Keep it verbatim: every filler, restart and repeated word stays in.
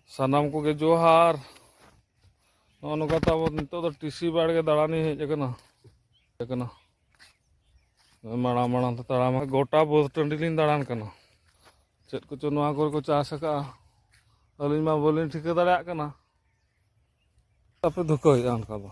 ᱥᱟᱱᱟᱢ ᱠᱚᱜᱮ ᱡᱚᱦᱟᱨ᱾ ᱱᱚᱜᱼᱚ ᱱᱚᱝᱠᱟ ᱛᱟᱵᱚ ᱱᱤᱛᱚᱜ ᱫᱚ ᱴᱤᱥᱤ ᱵᱟᱲᱜᱮ ᱫᱟᱬᱟᱱᱤᱧ ᱦᱮᱡ ᱟᱠᱟᱱᱟ᱾ ᱟᱠᱟᱱᱟ᱾ ᱢᱟᱲᱟᱝ ᱢᱟᱲᱟᱝ ᱛᱮ ᱛᱟᱲᱟᱢ ᱜᱚᱴᱟ ᱵᱟᱹᱫᱽ ᱴᱟᱺᱰᱤ ᱞᱤᱧ ᱫᱟᱬᱟᱱ ᱠᱟᱱᱟ᱾ ᱪᱮᱫ ᱠᱚᱪᱚ ᱱᱚᱣᱟ ᱠᱚᱨᱮ ᱠᱚ ᱪᱟᱥ ᱟᱠᱟᱫᱼᱟ, ᱟᱹᱞᱤᱧ ᱢᱟ ᱵᱟᱹᱞᱤᱧ ᱴᱷᱤᱠᱟᱹ ᱫᱟᱲᱮᱭᱟᱜ ᱠᱟᱱᱟ᱾ ᱟᱯᱮ ᱫᱷᱩᱠᱟᱹ ᱦᱩᱭᱩᱜᱼᱟ ᱚᱱᱠᱟ ᱫᱚ᱾